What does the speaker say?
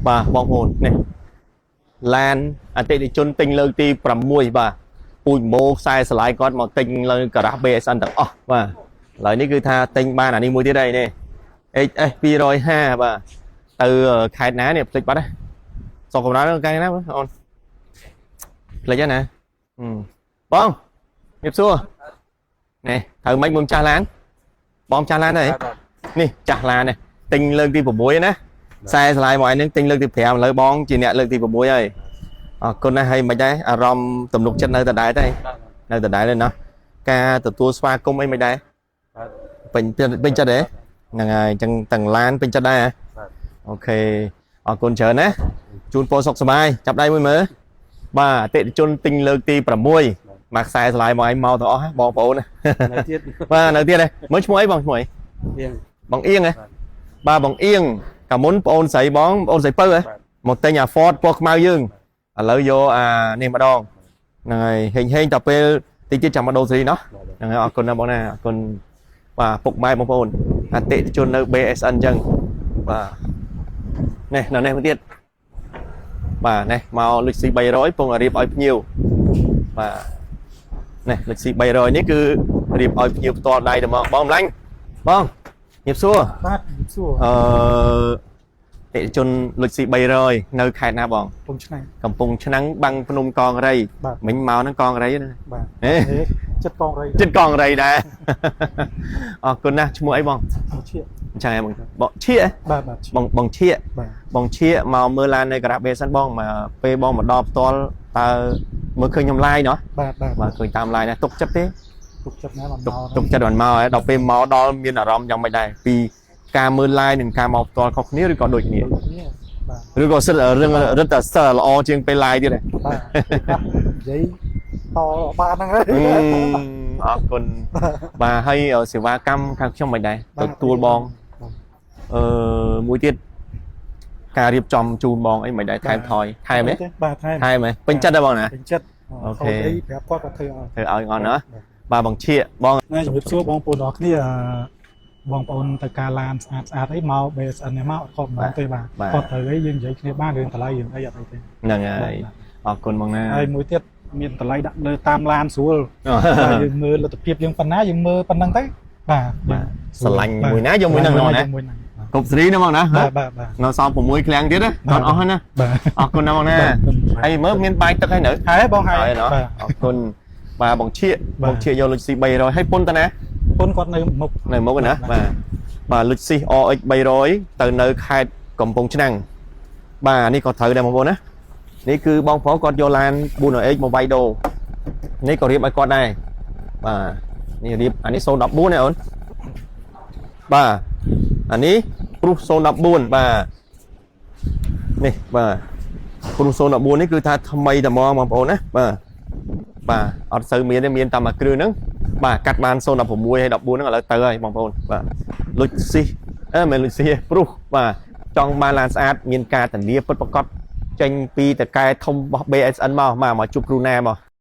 បាទបងប្អូននេះឡានអតិថិជនទិញលើកទី6បាទពូជម៉ូខ្សែស្លាយគាត់មកទិញលើការ៉ាស់ BSN ទាំងអស់បាទឥឡូវនេះគឺថាទិញបានអានេះមួយទៀតហើយនេះ HS 250បាទទៅខេត្តណានេះភ្លេចបាត់ហ៎សុកកំណើកាយណាបងអូនភ្លេចហើយណាហឹមបងជម្រាបសួរនេះត្រូវមិនមុំចាស់ឡានបងចាស់ឡានហើយនេះចាស់ឡាននេះទិញលើកទី6ណាខ្សែស្លាយមកឯនេះទិញលើកទី5ឥឡូវបងជាអ្នកលើកទី6ហើយអរគុណណាស់ហើយមិនដែរអារម្មណ៍ទំនុកចិត្តនៅដដែលទេនៅដដែលទេណោះការទទួលស្វាគមន៍អីមិនដែរពេញពេញចិត្តទេហ្នឹងហើយអញ្ចឹងទាំងឡានពេញចិត្តដែរហ៎ OK អរគុណច្រើនណាជូនពរសុខសប្បាយចាប់ដៃមួយមើលបាទអតិថិជនទិញលើកទី6មកខ្សែស្លាយមកឯងមកទាំងអស់ហ៎បងប្អូនណា នៅទៀត បាទនៅទៀតទេមើលឈ្មោះអីបងឈ្មោះអី រៀង បងអៀងហ៎បាទបងអៀងកាលមុនប្អូនស្រីបងប្អូនស្រីពៅហ៎មកទិញអា Ford ពណ៌ខ្មៅយើងឥឡូវយកអានេះម្ដងហ្នឹងហើយហេងហេងដល់ពេលតិចទៀតចាំមកដូរសេរីណោះហ្នឹងហើយអរគុណណាស់បងណាអរគុណបាទពុកម៉ែបងប្អូនអតិថិជននៅ BSN អញ្ចឹងបាទនេះនៅនេះមួយទៀតបាទនេះមកលុចស៊ី300ពងរៀបឲ្យភ្ញៀវបាទនេះលុចស៊ី300នេះគឺរៀបឲ្យភ្ញៀវផ្ទាល់ដៃទៅមកបងម្លាញ់បងញៀបសួរ បាទសួរ អឺអតិថិជនលុចស៊ី300នៅខេត្តណាបង ពងឆ្ងាញ់ កំពង់ឆ្នាំងបាំងភ្នំកងរៃ បាទ មិញមកហ្នឹងកងរៃណា បាទ ហេ ហេចិត្តកងរៃ ចិត្តកងរៃដែរ អរគុណណាស់ឈ្មោះអីបង ឈៀក អញ្ចឹងឯងបងបងឈៀក បាទបាទ បងបងឈៀក បាទ បងឈៀកមកមើលឡាននៅការ៉ាបេសិនបងមកពេលបងមកដល់ផ្ទាល់តើមើលឃើញខ្ញុំ live ណោះ បាទបាទ បាទឃើញតាម live ណាទុកចិត្តទេ ទុកចិត្តណាស់បាន ទុក មក ទុកចិត្តបានមកហើយដល់ពេលមកដល់មានអារម្មណ៍យ៉ាងម៉េចដែរពីការមើល live និងការមកផ្ទាល់ខុសគ្នាឬក៏ដូចគ្នា គ្នាបាទ ឬក៏សិតរឿងរឹតតែសិតល្អជាងពេល live ទៀតហ៎ បាទនិយាយតបានហ្នឹងហើយ អឺអរគុណបាទហើយសេវាកម្មខាងខ្ញុំមិនដែរទទួលបងអឺមួយទៀតការរៀបចំជូនបងអីមិនដែរថែមថយថែមទេ បាទថែម ថែមហ៎ពេញចិត្តដែរបងណា ពេញចិត្ត OK អីប្រាប់គាត់គាត់ធ្វើឲ្យ ធ្វើឲ្យអត់ណាបាទបងឈៀកបង ណាជំរាបសួរបងប្អូនទាំងអស់គ្នាអឺបងប្អូនទៅការឡានស្អាតស្អាតអីមក BSN នេះមកអត់ខកម្ដងទេបាទគាត់ត្រូវអីយើងនិយាយគ្នាបានរឿងតម្លៃរឿងអីអត់អីទេ ហ្នឹងហើយអរគុណបងណា ហើយមួយទៀតមានតម្លៃដាក់លើតាមឡានស្រួល បាទយើងមើលលទ្ធភាពយើងប៉ុណ្ណាយើងមើលប៉ុណ្ណឹងទៅបាទ បាទស្រឡាញ់មួយណាយកមួយហ្នឹងណា យកមួយហ្នឹង គ្រប់សេរីណាបងណា បាទបាទបាទ នៅសល់6ឃ្លាំងទៀតណាអត់អស់ហើយណា បាទ អរគុណណាបងណាហើយមើលមានបាយទឹកហើយនៅ ហើយបងហើយ ហើយណោះ បាទ អរគុណបាទបងឈៀក បាទ បងឈៀកយកលុចស៊ី300ហើយពុនតាណា ពុនគាត់នៅមុខ នៅមុខណាបាទបាទលុចស៊ី RX 300ទៅនៅខេត្តកំពង់ឆ្នាំងបាទនេះក៏ត្រូវដែរបងប្អូនណានេះគឺបងប្រុសគាត់យកឡាន 400X មកវាយដូរនេះក៏រៀបឲ្យគាត់ដែរបាទនេះរៀបអានេះ014ណាអូនបាទអានេះព្រុស014បាទនេះបាទព្រុស014នេះគឺថាថ្មីតែហ្មងបងប្អូនណាបាទបាទអត់សូវមានទេមានតែមួយគ្រឿងហ្នឹងបាទកាត់បាន016ហើយ14ហ្នឹងឥឡូវទៅហើយបងប្អូនបាទលុចស៊ីអឺមិនលុចស៊ីទេព្រុសបាទចង់បានឡានស្អាតមានការធានាពិតប្រាកដចេញពីតកែធំរបស់ BSN មកមកមកជួបគ្រូណាមក